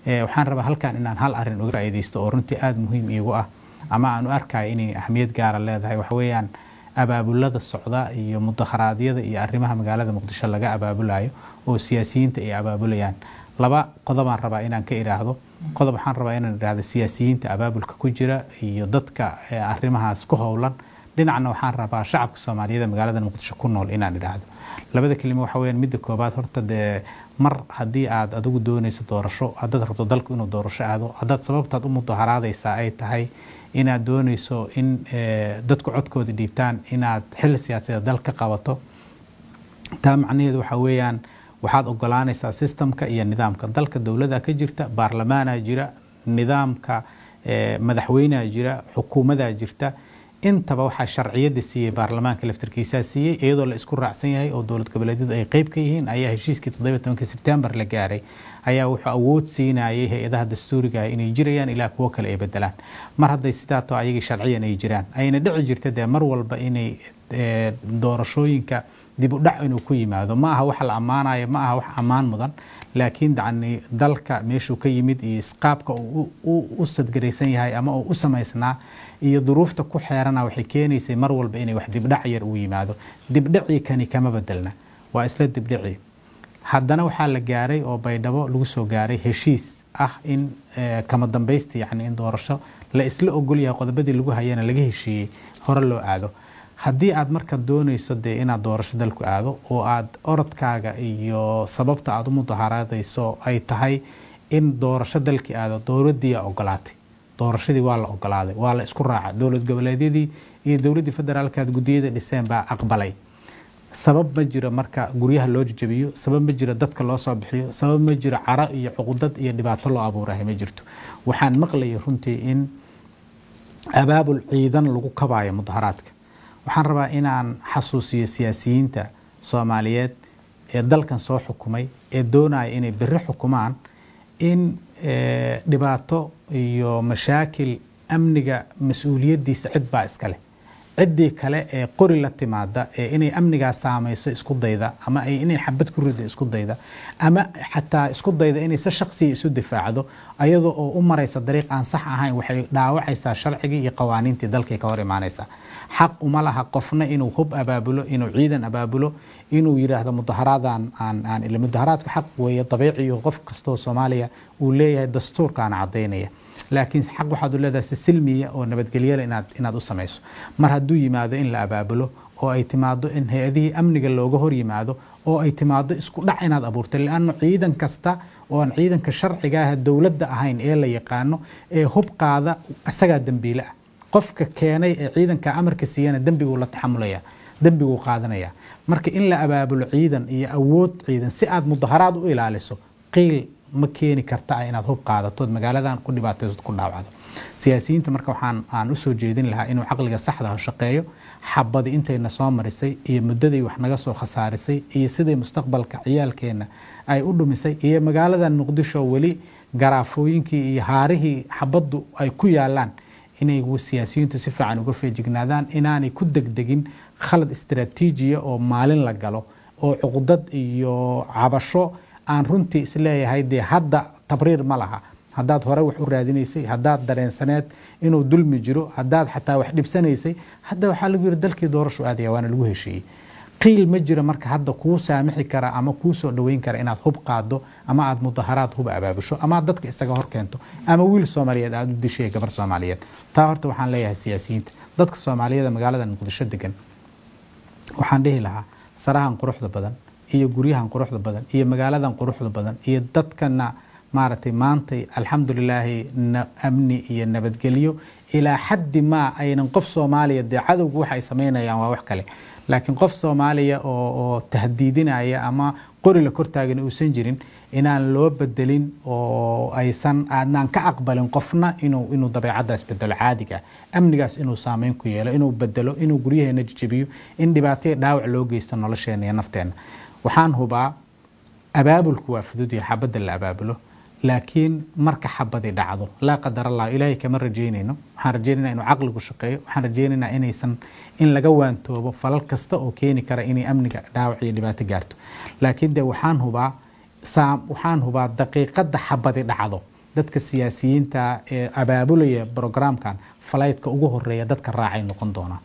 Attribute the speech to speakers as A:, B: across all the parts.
A: Waxaan rabaa halkan inaan hal arrin uga faa'iidaysto oo runtii aada muhiim iigu ah ama aan u arkayo inay ahmiyad gaara leedahay. Waxa weeyaan abaabulada socda iyo mudaharaadyada iyo arrimaha magaalada Muqdisho laga abaabulayo oo siyaasiyiinta ay abaabulayaan. Laba qodobaan rabaa inaan ka idhaahdo. Qodob waxaan rabaa inaan idhaahdo siyaasiyiinta abaabulka ku jira iyo dadka arrimahaas ku howlan. Dhinacna waxaan rabaa shacabka Soomaaliyeed ee magaalada Muqdisho ku nool inaan idhaahdo. Labada kelimo waxa weeyaan, midda koobaad horta dee mar haddii aad adigu doonayso doorasho, haddaad rabto dalku inuu doorasho aado, haddaad sababtaad u mudaharaadaysaa ay tahay inaad doonayso in dadku codkooda dhiibtaan, inaad xil siyaasadeed dal ka qabato, taa macnaheedu waxa weeyaan waxaad ogolaanaysaa systemka iyo nidaamka dalka. Dowladda ka jirta, baarlamaanaa jira, nidaamka madaxweynea jira, xukuumadaa jirta. Intaba waxaa sharciyada siiyey baarlamaanka laftarkiisaa siiyey, iyadoo la isku raacsan yahay oo dowlad goboleedyadu ay qeyb ka yihiin ayaa heshiiskii 17-ka Sebtembar la gaaray ayaa wuxuu awood siinayay hay-adaha dastuuriga inay jirayaan ilaa kuwo kale ay bedelaan. Mar hadday sidaa too ayagii sharciyan ay jiraan, ayna dhici jirta dee mar walba inay doorashooyinka dib u dhac inuu ku yimaado, ma aha wax la ammaanayo, ma aha wax ammaan mudan, laakiin yacni dalka meeshuu ka yimid iyo qaabka uu u sadgaraysan yahay ama uu u samaysnaa iyo duruufta ku xeerana waxay keenaysay mar walba inay wax dibdhac yar uu yimaado. Dibdhacii kani kama bedelna, waa isla dibdhacii. Haddana waxaa la gaaray oo Baydhabo lagu soo gaaray heshiis ah in kama dambaysta, yacni in doorasho la isla ogol yahay, qodobadii lagu hayana laga heshiiyey, hore loo aado. Haddii aad marka doonayso dee inaad doorasho dalku aado oo aad orodkaaga iyo sababta aad u mudaharaadayso ay tahay in doorasho dalkii aado, dowladdiiyaa ogolaatay, doorashadii waa la ogolaaday, waa la isku raacay, dowlad goboleedyadii iyo dowladdii federaalka aad guddiyada dhiseen baa aqbalay, sabab ma jiro marka guryaha loo jajabiyo, sabab ma jiro dadka loo soo bixiyo, sabab ma jiro caro iyo cuqdad iyo dhibaato loo abuurahay ma jirto. Waxaan maqlayay runtii in abaabul ciidan lagu kabaayo mudaharaadka. Waxaan rabaa inaan xasuusiyo siyaasiyiinta Soomaaliyeed ee dalkan soo xukumay ee doonaya inay berri xukumaan in dhibaato iyo mashaakil amniga mas-uuliyaddiisa cid baa iska leh. Ciddii kale ee qori la timaada ee inay amnigaa saamayso isku dayda, ama ay inay xabad ku rida isku dayda, ama xataa isku dayda inay si shakhsiya isu difaacdo ayadoo oo u maraysa dariiq aan sax ahayn, waxay dhaawacaysaa sharcigii iyo qawaaniintii dalkay ka hor imaanaysaa. Xaq uma laha qofna inuu hub abaabulo, inuu ciidan abaabulo, inuu yidhaahdo mudaharaadaan aan ila. Mudaharaadku xaq weeye dabiiciyo qof kastoo Soomaaliya uu leeyahay, dastuurkaana caddaynaya, laakiin xaq waxaad u leedahay si silmiya oo nabadgelyada inaad u samayso. Mar hadduu yimaado in la abaabulo oo ay timaado in hay-adihii amniga looga hor yimaado oo ay timaado isku dhac inaad abuurtay, lianno ciidan kasta oo aan ciidanka sharciga ah dowladda ahayn ee la yaqaano ee hub qaada isagaa dembiile ah. Qofka keenay ee ciidanka amarka siiyana dembiguu la taxamulaya, dembiguu qaadanaya. Marka in la abaabulo ciidan iyo awood ciidan si aad mudaharaad u ilaaliso qiil ma keeni karta ah inaad hub qaadatood magaaladan ku dhibaatayso, ku dhaawacdo. Siyaasiyiinta marka waxaan aan usoo jeedin lahaa inuu caqliga saxda ah shaqeeyo. Xabadi intayna soo marisay iyo muddaday wax naga soo khasaarisay iyo siday mustaqbalka ciyaalkeenna ay u dhumisay iyo magaaladan Muqdisho weli garaafooyinkii iyo haarihii xabaddu ay ku yaalaan, inay siyaasiyiintu si fiican uga feejignaadaan, inaanay ku degdegin khalad istaraatiijiya oo maalin la galo oo cuqdad iyo cabasho aan runtii isleeyahay dee hadda tabriir ma laha. Haddaad hore wax u raadinaysay, haddaad dareensaneed inuu dulmi jiro, haddaad xataa wax dhibsanaysay, hadda waxaa lagu yidhi dalkii doorashu aadaya, waana lagu heshiiyey. Qiil ma jiro marka hadda kuu saamixi kara ama kuu soo dhoweyn kara inaad hub qaado ama aad mudaharaad hub abaabusho ama aad dadka isaga hor keento ama wiil Soomaaliyeed aad u dishay, gabar Soomaaliyeed. Taa horta waxaan leeyahay siyaasiyiinta. Dadka Soomaaliyeed ee magaalada Muqdisho degan waxaan dhihi lahaa sarahan quruxda badan iyo guryahan quruxda badan iyo magaaladan quruxda badan iyo dadkana maaragtay maantay alxamdulilaahi amni iyo nabadgelyo ilaa xaddi maa aynan qof Soomaaliya dee cadowgu waxa ay samaynayaan waa wax kale, laakiin qof Soomaaliya oo tahdiidinaya ama qori la kortaagan uusan jirin, inaan loo bedelin oo aysan aadnaan ka aqbalin qofna inuu dabeecaddaas bedelo caadiga, amnigaas inuu saameyn ku yeelo, inuu bedelo, inuu guryaheena jejebiyo, in dhibaato iyo dhaawac loo geysto nolosheena iyo nafteenna. Waxaan hubaa abaabulku waa fudud iyo xabadda la abaabulo, laakiin marka xabadi dhacdo, laa qadar Allah, Ilaahay kama rajaynayno, waxaan rajaynaynaa inuu caqligu shaqeeyo, waxaan rajaynaynaa inaysan in laga waantoobo falal kasta oo keeni kara inay amniga dhaawac iyo dhibaato gaarto. Laakiin dee waxaan hubaa daqiiqadda xabadi dhacdo Dadka siyaasiyiinta ee abaabulaya brograamkan falaytka ugu horeeya dadka raacay noqon doonaan,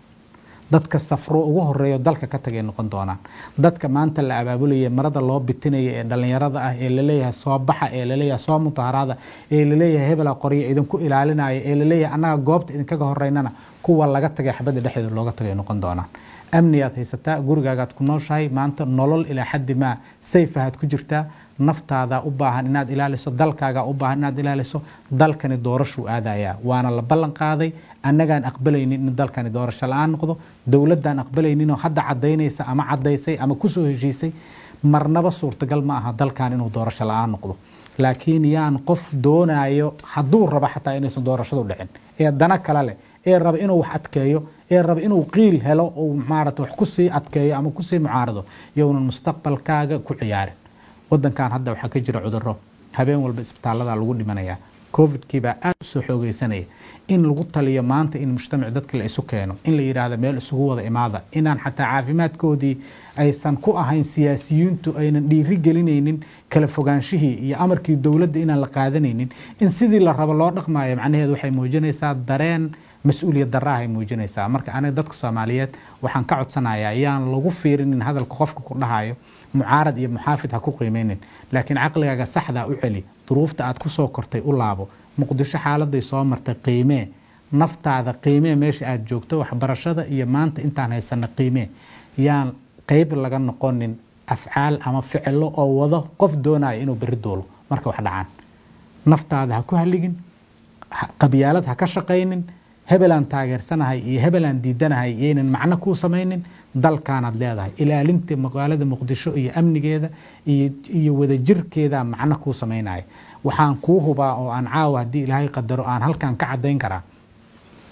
A: dadka safro ugu horeeyo dalka ka tagay noqon doonaan, dadka maanta la abaabulaya, marada loo bitinaya ee dhalinyarada ah ee laleeyahay soo baxa, ee laleeyahay soo mudaharaada, ee laleeyahay hebela qoryo idinku ilaalinaya, ee laleeyahay annaga goobta idinkaga horeynana, kuwa laga tagay xabadda dhexdeeda looga tagay noqon doonaan. Amniyaad haysataa, gurigaagaad ku nooshahay maanta, nolol ilaa xaddi maa sayfahaad ku jirtaa. Naftaada u baahan inaad ilaaliso, dalkaaga u baahan inaad ilaaliso. Dalkani doorashuu aadayaa, waana la ballan qaaday. Annagaan aqbalaynin in dalkani doorasho la-aan noqdo, dowladdaan aqbalayninoo hadda caddaynaysa ama caddaysay ama kusoo heshiisay, marnaba suurtagal ma aha dalkan inuu doorasho la-aan noqdo. Laakiin yaan qof doonaayo, hadduu rabo xataa inaysan doorashadu dhicin, ee dana kale leh, ee raba inuu wax adkeeyo, ee raba inuu qiil helo uu maarata wax kusii adkeeyo ama kusii mucaarado, yownan mustaqbalkaaga ku ciyaarin. Wadankan hadda waxaa ka jira cudurro, habeen walba isbitaallada lagu dhimanayaa, Covidkii baa aada usoo xoogeysanaya. In lagu taliyo maanta in mujtamac dadka la isu keeno, in la yidhaahdo meel isugu wada imaada, inaan xataa caafimaadkoodii aysan ku ahayn, siyaasiyiintu aynan dhiiri gelinaynin kala fogaanshihii iyo amarkii dowladda inaan la qaadanaynin, in sidii la rabo loo dhaqmaayo, macnaheedu waxay muujinaysaa dareen mas-uuliyad daraahay muujinaysaa. Marka aniga dadka Soomaaliyeed waxaan ka codsanayaa, yaan lagu fiirinin hadalka qofka ku dhahayo mucaarad iyo muxaafid, ha ku qiimeynin, laakiin caqligaaga saxdaa u celi, duruufta aad ku soo kortay u laabo, Muqdisho xaaladay soo martay qiimee, naftaada qiimee, meesha aad joogto, waxbarashada iyo maanta intaan haysana qiimee. Yaan qeyb laga noqonin afcaal ama ficilo oo wado qof doonaya inuu berri duulo. Marka wax dhacaan, naftaada ha ku haligin, qabyaalad ha ka shaqaynin, hebelaan taageersanahay iyo hebelaan diidanahay yaynan macno kuu samaynin. Dalkaanaad leedahay, ilaalinta magaalada Muqdisho iyo amnigeeda iyo wadajirkeeda macno kuu samaynaya. Waxaan kuu hubaa oo aan caawa, haddii Ilaahay qadaro, aan halkan ka caddayn karaa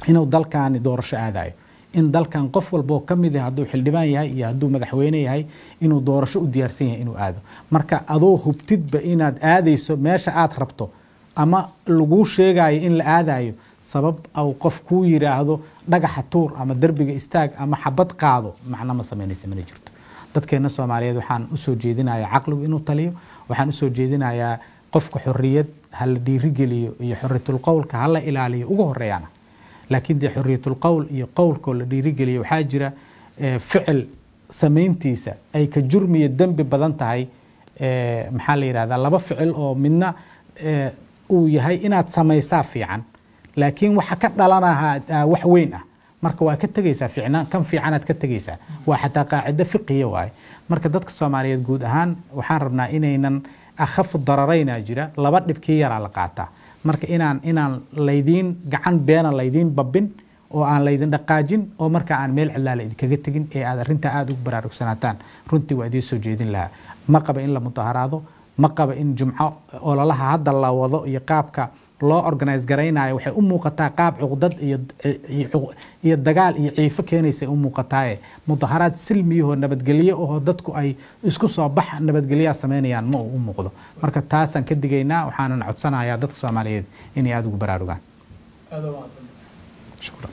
A: inuu dalkaani doorasho aadayo, in dalkan qof walboo ka mid ah, hadduu xildhibaan yahay iyo hadduu madaxweyne yahay, inuu doorasho u diyaarsan yahay inuu aado. Marka adoo hubtidba inaad aadayso meesha aad rabto ama laguu sheegayo in la aadayo, sabab au qof kuu yiraahdo dhagaxa tuur ama derbiga istaag ama xabad qaado, macno ma samaynaysa, mana jirto. Dadkeena Soomaaliyeed waxaan usoo jeedinayaa caqligu inuu taliyo. Waxaan usoo jeedinayaa qofka xorriyad ha la dhiirigeliyo iyo xorriyatul qowlka ha la ilaaliyo ugu horeeyana. Laakiin dee xorriyatul qowl iyo qowlkoo la dhiirigeliyo, waxaa jira ficil samayntiisa ay ka jurmiya dembi badan tahay. Maxaa la yidhahdaa, laba ficil oo midna uu yahay inaad samaysaa fiican, laakiin waxa ka dhalanaha wax weyn ah, marka waa ka tegaysaa fiicnaan, kan fiicanaad ka tegaysaa. Waa xataa qaacido fiqiya waaye. Marka dadka Soomaaliyeed guud ahaan waxaan rabnaa inaynan akhafu dararaynaa jira, laba dhibkii yaraa la qaataa. Marka inaan laydiin gacan beena laydiin babin oo aan laydin dhaqaajin oo marka aan meel cidlaa la idinkaga tegin ee aad arrintaa aada ugu baraarugsanataan, runtii waa idiin soo jeedin lahaa. Ma qaba in la mudaharaado, ma qaba in jumco ololaha hadda la wado iyo qaabka loo organise garaynayo waxay u muuqataa qaab cuqdad iyo dagaal iyo ciifo keenaysa u muuqataaye. Mudaharaad silmiyahoo nabadgelyo ahoo dadku ay isku soo bax nabadgelyaa samaynayaan ma uu u muuqdo. Marka taasaan ka digaynaa, waxaanan codsanayaa dadka Soomaaliyeed inay aada ugu baraarugaan. Shukran.